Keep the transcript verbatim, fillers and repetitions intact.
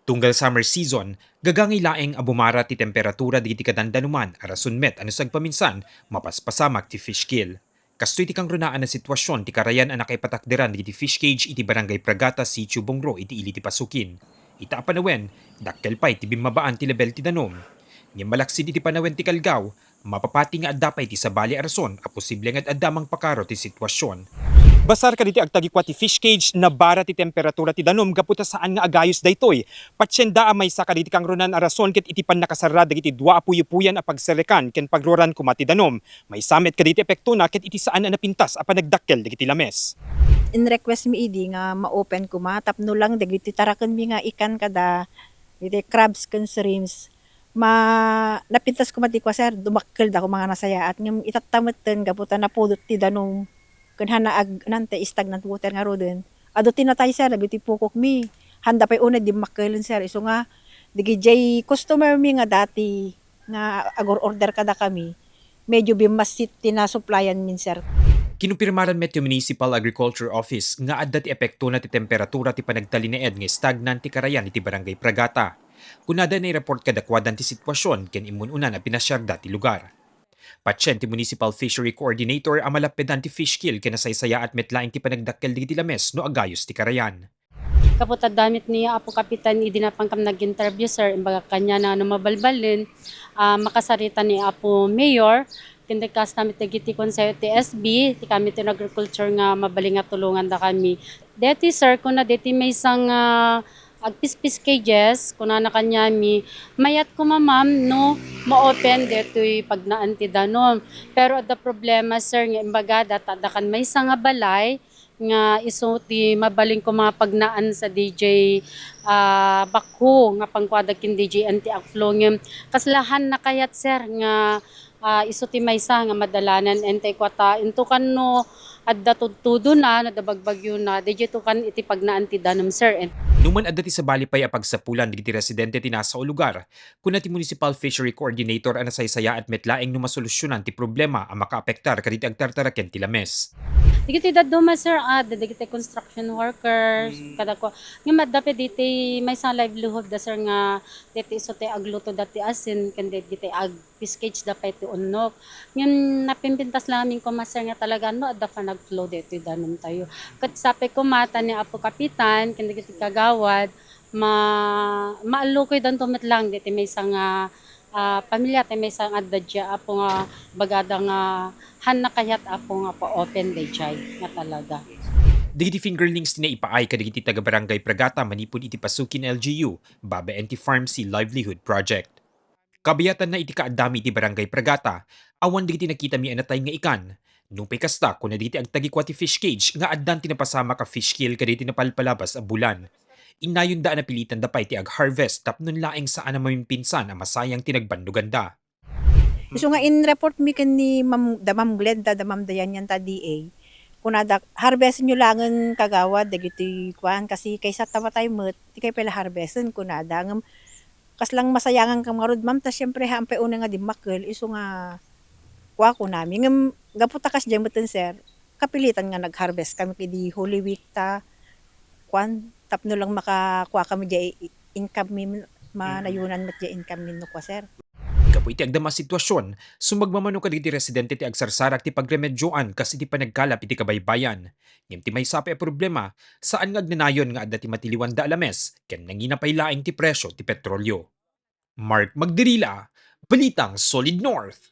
Tunggal summer season, gagangay laeng a bumara ti temperatura dagiti kadandanoman a rason met a no sagpaminsan, mapaspasamak ti fish kill. Kastoy ti kangrunaan a sitwasyon ti karayan a nakaipatakderan dagiti fish cage iti Barangay Pragata, Sitio Bungro iti ili ti Pasukin. Ita a panawen, dakkel pay ti bimmabaan ti lebel ti danum. Ngem malaksid iti panawen ti kalgaw, mapapati nga adda pay ti sabali a rason a posible nga ad-adda mangpakaro ti sitwasyon. Basar kadagiti agtagikua ti fish cage, nabara ti temperatura ti danum gapu ta saan nga agayos daytoy. Patienda a maysa kadagiti kangrunaan a rason ket iti pannakasarra dagiti dua a puyopuyan a pagserekan ken pagruaran koma ti danum. Maysa met kadagiti epektona ket iti saan a napintas a panagdakkel dagiti lames. In-request mi idi nga ma-open koma tapno lang dagiti tarakenmi nga ikan kada iti crabs ken shrimps, ma-, napintas koma ti kua, sir, dumakkel da koma nga nasayaat ngem itatta metten gapu ta napudot ti danum ken hana ag-, nante stagnant water ngaruden. Adu ti natay, sir, dagiti pukokmi. Handa pay unay dimmakkel, sir, isu nga dagijay customer mi nga dati nga agur-order kadakami, medyo bimmassit ti nasuplayan min, sir. Kinumpirmaran met ti Municipal Agriculture Office nga adda ti epektona ti temperatura ti panagtalinaed nga stagnant ti karayan iti Barangay Pragata. Kunada, naireport kadakuada ti sitwasyon ken immun-unan a pinasiarda ti lugar. Patien ti Municipal Fishery Coordinator a malappedan ti fish kill ken nasaysayaat met laeng ti panagdakkel dagiti lames no agayos ti karayan. Gapu ta adda met ni Apo Kapitan idi napankami nag-interview, sir, imbagak kaniana no mabalbalin, ah, makasarita ni Apo Mayor, ken kasta met dagiti konseho ti S B, ti Committee on Agriculture nga mabalin nga tulongandakami. Deti, sir, kuna deti maysa nga agpispis cages, kunana kaniami, mayat koma, ma'am, no ma-open detoy pagnaan ti danum. Pero adda problema, sir, nga imbagada ta adda kan maysa nga balay, nga isu ti mabalin koma pagnaan sa D J, ah, backhoe nga pangkuada ken D J N T Akflo ngem kasla hannakayat, sir, nga, ah, isu ti maysa nga madalanan, entay kuata, into kan no adda tudtudona, no adda bagbagiona, D J to kan iti pagnaan ti danum, sir. En- Numan adda ti sabali pay a pagsapulan dagiti residente ti nasao lugar, kuna ti Municipal Fishery Coordinator a nasaysayaat met laeng no masolusyonan ti problema a makaapektar kadagiti agtartaraken ti lames. Dagiti dadduma, sir, ah, dagiti construction workers, mm, kada ko. Ngem adda pay diti maysa livelihood da, sir, nga diti isu ti agluto dati asin, ken dagiti ag-, fish cage da pay ti unnok. Ngem napimpintas lang amin koma, sir, nga talaga no adda panagflow deti danum tayo. Ket sapay koma ta ni Apo Kapitan, ken dagiti kagawad, ma-, maallukoy danto met lang deti maysa nga, ah, pamilya, ti maysa nga adda dia, Apo, nga bagada nga hannakayat, Apo, nga pa-open dayjay nga talaga. Dagiti fingerlings ti naipaay kadagiti taga-Barangay Pragata manipud iti Pasukin L G U, babaen ti Farm Sea Livelihood Project. Kabiatanna iti kaaddami iti Barangay Pragata, awan dagiti nakitami a natay nga ikan. Nupay kasta, kuna dagiti agtagikua ti fish cage nga addan ti napasamak a fish kill kadagiti napalpalabas a bulan. Innayonda a napilitanda pay ti ag-harvest tapno laeng saan a mamimpinsan a masayang ti nagbannoganda. Isu nga in-report mi ken ni Ma'am, da Ma'am Glenda, da Ma'am Dayan yan ta D A. Kunada, "Harvesten nyo langen, kagawad, dagiti kuan, kasi kaysa ta matay met, di kayo pala harvesten," kunada. Ngem, kaslang masayangan kam ngarud, ma'am, ta siyempre, haan pay unay nga dimmakkel, isu nga, kua, kunami. Ngem, gapu ta kasdiay metten, sir, kapilitan nga nag-harvest kami idi Holy Week ta, kuan, tapno lang makakua kami diay income mi, manayunan met diay income mi no kua, sir. Gapu iti agdama a sitwasyon, sumagmamano kadagiti residente ti agsarsarak ti pagremedioan kas iti panagkalap iti kabaybayan. Ngem ti maysa pay a problema, saan nga agnanayon nga adda ti matiliwanda a lames, ken nangina pay laeng ti presio ti petrolio. Mark Magdirila, Balitang Solid North.